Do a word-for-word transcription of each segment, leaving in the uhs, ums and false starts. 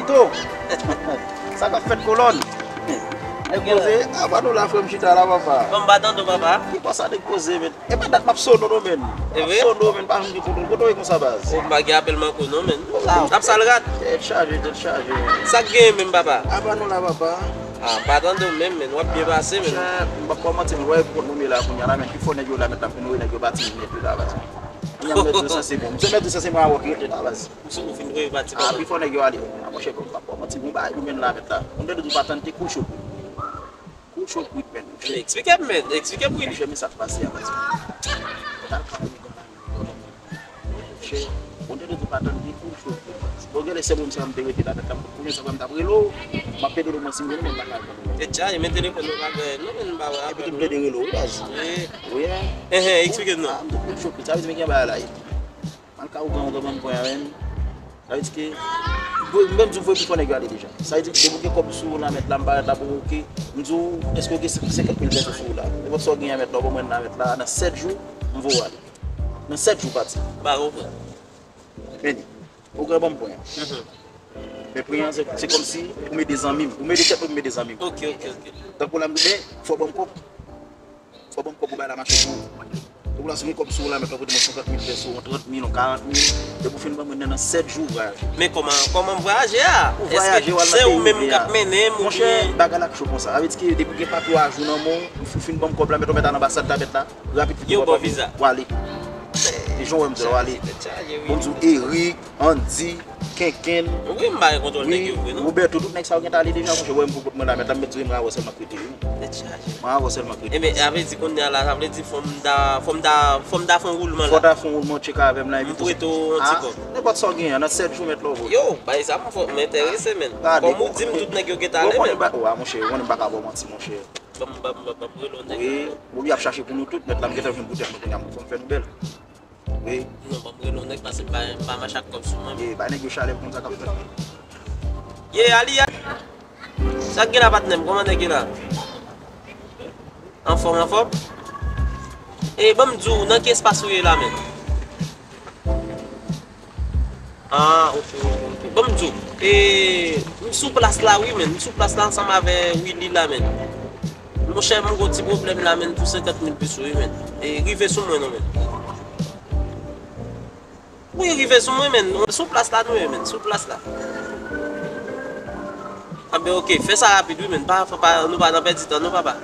To! Sa k ap fèt, kolòn? Nèg poze, apa nou la, frè m, chita la, papa? Bon, m pa tande w, papa. Ki bò sa nèg poze, men? E pa dat m ap sonnen w non, men. M ap sonnen w, men, pa janm gen kontwòl. Kote w ye konsa, baz? O, m pa gen apèl manke w non, men. Sa, n ap sal rat. Tèt chaje, tèt chaje. Sa k genyen menm, papa? Apa nou la, papa? A, pa tande w menm, men. W ap byen pase, men. Chè, m p ap ba w manti, men, w wè kont nou ye la kounye a la, men, pi fò nèg yo la, men, t ap vin wè nèg yo bati nèt yo la, baz. Kounye a, m mèt di w sa se bon. M se mèt di w sa se mwen avè w ki rete la, baz. Ou fin voye pati, a, papa. Pi fò nèg yo ale. A, monchè, m p ap ba w manti, bon bagay nou menm la, mèt la. Ou tande di w pa tande koul cho. Koul cho kwit, men. Men eksplike m, men. Eksplike m, Willy. Monchè, men sa k pase a, baz. Tal ka Monchè, ou tande di w pa tande koul cho kwit, baz. Bon, genlè sèl moun sa m te rete la, mèt la, m konnen sa m t ap rele w. M ap pede w, mwen, si m jwenn, men m pa ka jwenn ou. Tèt chaje, men telefòn nou pa gen, non, men m pa wè apèl ou. Epi tou m pede rele w, baz. Wi. Wi, en. Enhen, eksplike m non. A, m di koul cho kwit, sa vle di men gen bagay la, wi. Mal ka ougan, ougan ban m pwen a menm. Sa vle di ke, m menm di w voye pi fò nèg yo ale deja. Sa vle di ke depi w gen kòb sou ou la, mèt la, m parèt la pou ou, oke. M di w, èske w gen senkant mil pèso sou ou la? Nenpòt sa w genyen a mèt la, w ban mwen l la, mèt la, nan sèt jou, m voye w ale. Nan sèt jou pati. M pa konprann. Men li, ougan ban m pwen an. Mhm. Men pwen an, se, se kòmsi pou m ede zanmi m. Pou m ede tèt mwen, pou m ede zanmi m. Oke, oke, oke. Tankou la, m di, men, fò w ban m kòb. Fò w ban m kòb pou bagay la mache pou ou. Tankou la, si w gen kòb sou ou la, mèt la, pote mwen senkant mil pèso, yon trant mil, yon karant mil, depi w fin ban mwen nan, nan sèt jou, vwayaje. Men kòman, kòman vwayaje a? Ou vwayaje, w al nan peyi ou vle a. Monchè, bagay la k cho konsa. Sa vle di ke depi w gen pa twa jou nan men w, ou fin ban m kòb la, mèt la, w mèt al anbasad la, mèt la, rapid, yo ba w viza. W ale. E jan w wè m di w ale. Tèt chaje, wi. Bon, m di w, Eric, Andy, Kenken. Wi, m pa gen kontwòl nèg yo vre, non. Roberto, tout nèg sa yo gentan ale deja, monchè, wè m pou kont mwen la, mèt la, m mèt di w, m avè w sèlman k rete, wi. Tèt chaje. M avè w sèlman k rete. Enben, sa vle di kounye a la, sa vle di fò m ta, fò m ta, fò m ta fè yon woulman la. Fò w ta fè yon woulman, tcheke avè m la, epi tou. M prete w yon ti kòb. Nenpòt sa w genyen, nan sèt jou, mèt la, w voye. Yo, bay sa, m fò, m enterese, men. Kòm ou di m, tout nèg yo gentan ale, men. Wa, monchè, ou konnen m pa ka ba w manti, monchè. Ban m, ban m, ban m, ban m rele yon nèg. Wi, bon, y ap chache pou nou tout, mèt la, m gentan jwenn pou tèt mwen kounye a, fò m fè nouvèl. Wi. Non, ban m rele yon nèg, paske m pa, m pa mache ak kòb sou mwen. E, bay nèg yo chalè pou konn sa k ap fèt. Ye, Ali, Ali. Sa k gen la, patnè m? Kòman nèg yo la? Anfòm, anfòm? E, ban m di w, nan ki espas ou ye la, menm? Ah, ok, ok, ok. Bon, m di w, e, m sou plas la, wi, men. M sou plas la ansanm avè Willy la, men. Monchè, m gon ti pwoblèm la, men, pou senkant mil peso, wi, men. E, rive sou mwen, non, men. Wi, rive sou mwen, men. Sou plas la, nou ye, men. Sou plas la. Anben, ok, fè sa rapid, wi, men. Pa, pa, nou pa nan pèdi tan, non, papa.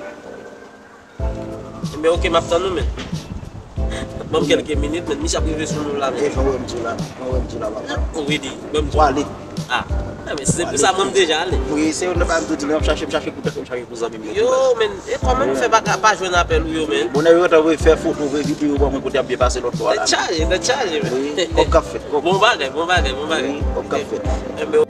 Enben, ok, m ap tann ou, men. Ban m kèlke minit, men. Misye ap rive sou nou la, men. E, jan w wè m di w la, jan w wè m di w la, papa. Wi, di, ban m di w. W ale. Ah. Ah, men se pou sa mwen m deja ale. Wi, se youn nan bagay m toujou di, lè m ap chache, m chache pou tèt mwen, m chache pou zanmi m yo tou, baz. Yo, men, e kòman m fè pa ka, pa jwenn apèl ou yo, men? Bon, nèg yo gentan voye fè foto, voye videyo ban mwen kote y ap byen pase lòt bò a la. Tèt chaje, tèt chaje, men. Wi, kòb k ap fèt, kòb. Bon bagay, bon bagay, bon bagay. Wi, kòb k ap fèt. Enben,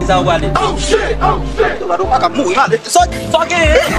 Sa w prale? Oh shit! Oh shit! Yo, gade w pa ka mouri, ale. Sa, sa w genyen?